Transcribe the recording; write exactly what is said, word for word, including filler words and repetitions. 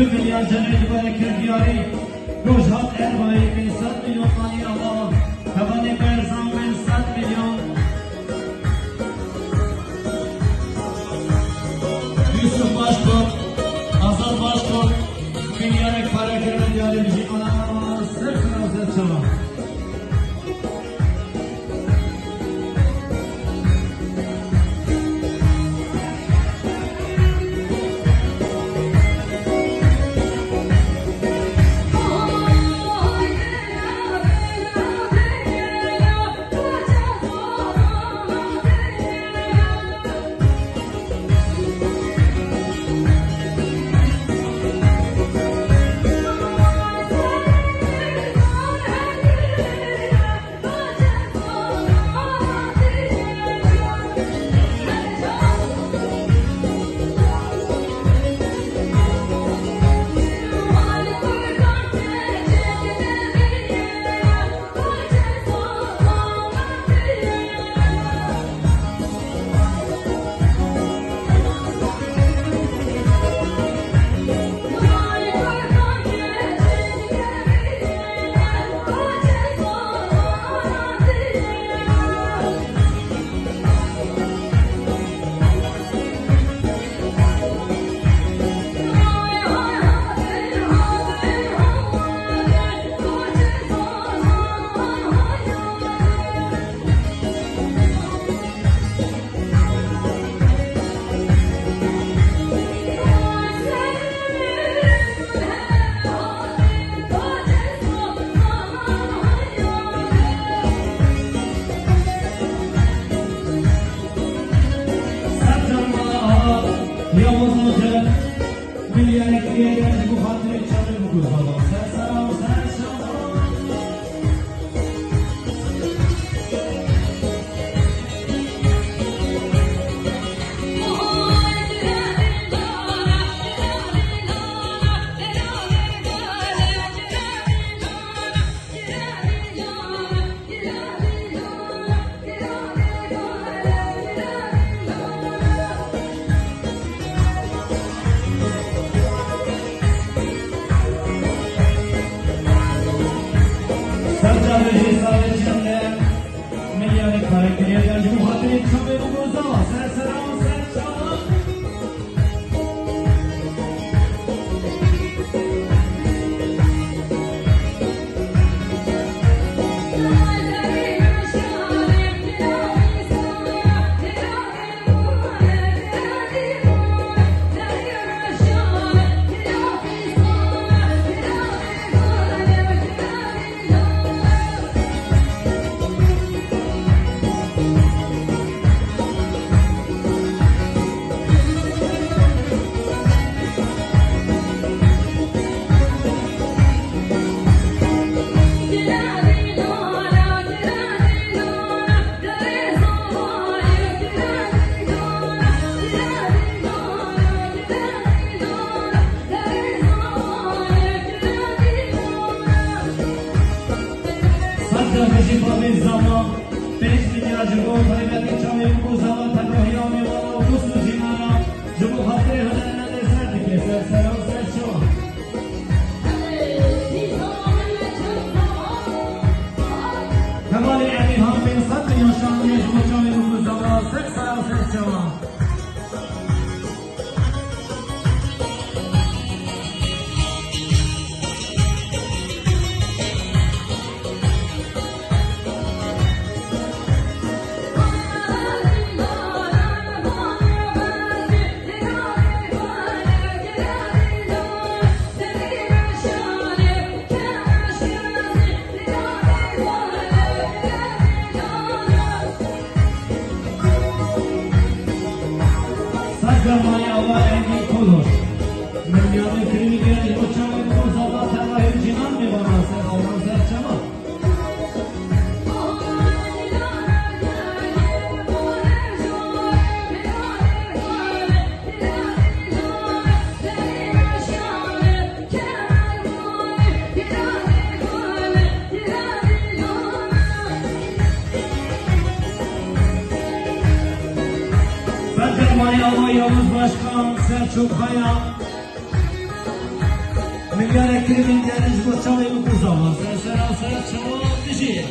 Milyar cenê ji bo kir diyarî. Rojhat Erbayî pênc sed milyon manî ava. Hevalê Berzan pênc sed milyon. Yusuf Başkurt, Azad Başkurt, milyarek pare kirine diyarî bijî ana ana ser sera ser çava. Sercan Mala Ağa, Yavuz Hoca, Milyarê Kiriyê ji bo xatirê çavê biguzava. Ser sera û ser çava. Serca vejê salê çende milyarê pare kiriye, yan ji bo xatirê çavê bigozava, ser sera û ser çava. Serca bijî bavê zama, pênc milyar ji bo taybetî çavê û zama tevahiya mêvana û dost û cînana ji bo xatirê hunermendê ser dike, ser sera û ser çava. Hevalê Emîrhan pênc sed milyon şandiye ji bo çavê û zama, ser sera û ser çava. Serca Mala Ağa Engin Koloş. Milyarê Kiriyê ji bo çavê û zama tevahiya cînan mêvana, ser sera û ser çava. Serca Mala Ağa Yavuz Başkan, Selçuk Kaya. Diyare kiribin diyare ji bo çavê min ku zavan. Ser ser ser çawa dijî.